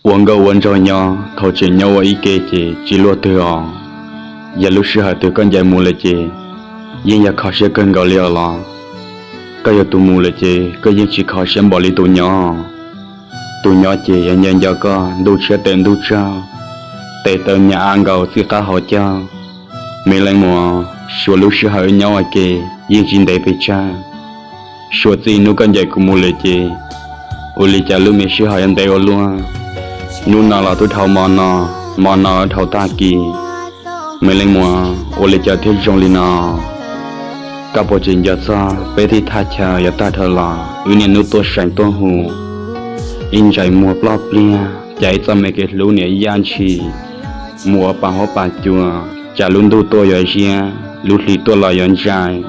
Ua nkauj ua nraug nyob, thaum tseem nyob ua ib ke ces tsis luaj twg os. Yog lub sij hawm twg koj ncaim mus lawm ces yeej yog kho siab kawg nkaus li os los. Koj yog tus mus lawm ces koj yeej tsis kho siab npaum li tus nyob. Tus nyob ces yog nco nco koj ntuj tshiab tes ntuj tsaug, tes taw nyam av nkaus txij qab hauv caug. Me leej muam, suav lub sij hawm nyob ua ke yeej tsis ntev pes tsawg. Suav txij hnub koj ncaim kuv mus lawm ces ua li cas lub me sij hawm yuav ntev ua luaj. Hnub no los twb dhau hmo no, hmo no dhau tag kis. Me leej muam, ua li cas thiaj zoo li no? Koj puas tseem nco txog peb tej thaj chaw yav tag dhau los wb niaj hnub tuaj seev tuaj hu, ib ntsais muag ploj pliag, cas ib txoj me kev hlub niam yaj ntshis mus ua pas huab pas cua, cas lub ntuj tuaj yuav ziab, lub hli tuaj los yuav ntsais.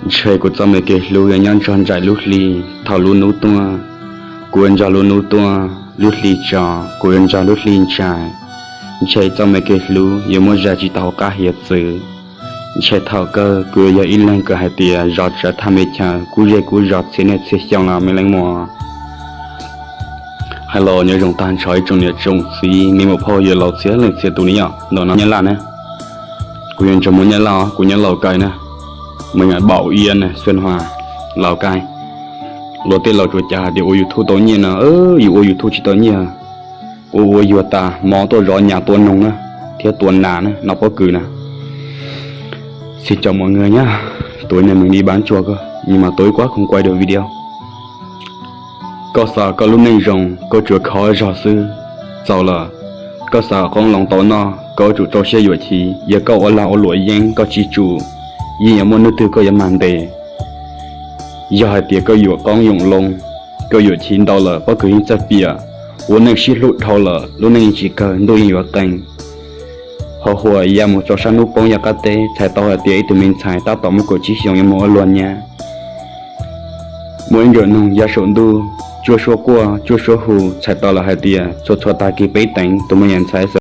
Ntshe kuv txoj me kev hlub yuav nyob nrog ntsais lub hli thaum lub hnub tuaj. Kuv yuav nrog lub hnub tuaj, lub hli tso, kuv yuav nrog lub hli ntsais. Ntshe txoj me kev hlub yuav muaj zaj tsis tau hauv qab hiav txwv. Ntshe thaum kawg kuv yuav yog ib leeg kws hais tias zov tsawv thaj me chaw kub zej kub zos txhia niaj txhia xyoo los me leej muam. Hais los nyob zoo tag nrho ib tsoom niam tsoom txiv, me muam phauj yawg laus txhia leej txhia tus ne yom, ntawm no Nyab Laj na. Kuv yog Ntsuag Muas Nyab Laj, kuv nyob Laus Kais na. Mej npam iab na, Xwb Hua, Laus Kais. Luag tej laus tsuas cas hais tias ua YouTube tau nyiaj no, yus ua YouTube tsis tau nyiaj. Ua ua yuag tas hmo tuaj zov nyas tua noog na, thiab tua nas na, noj pob kws na. Xin chào mọi người nhá, tối nay mình đi bán chua cơ, nhưng mà tối quá không quay được video. Koj xav koj lub neej zoo, koj tsuas khov zog xwb. Txaus lawm, koj xav qoob loo tau noj, koj yuav tsum rau siab yuam chiv. Yog koj ua lag ua luam yeeb, koj tsis tsum, yeej yuav muaj hnub twg koj yuav mag ntes. Yog hais tias koj yuam qoob yuam loo, koj yuam chiv ntau lawm, pob kws yeej txawj piam, ua neej sib hlub dhau lawm, lub neej yeej tsis kawg, ntuj yeej yuav qee. Ho huam ya mus rau sab hnub poob yog qab teb, txhais tau hais tias ib tug me ntxhais tab tom muaj kaum tsib xyoos yuav mus ua luag nyab. Muaj ib nrawm noog ya saum ntuj, tsuab suab quaj tsuab suab hu, txhais tau lawm hais tias txhua txhua tag kis peb teev tus me nyuam ntxhais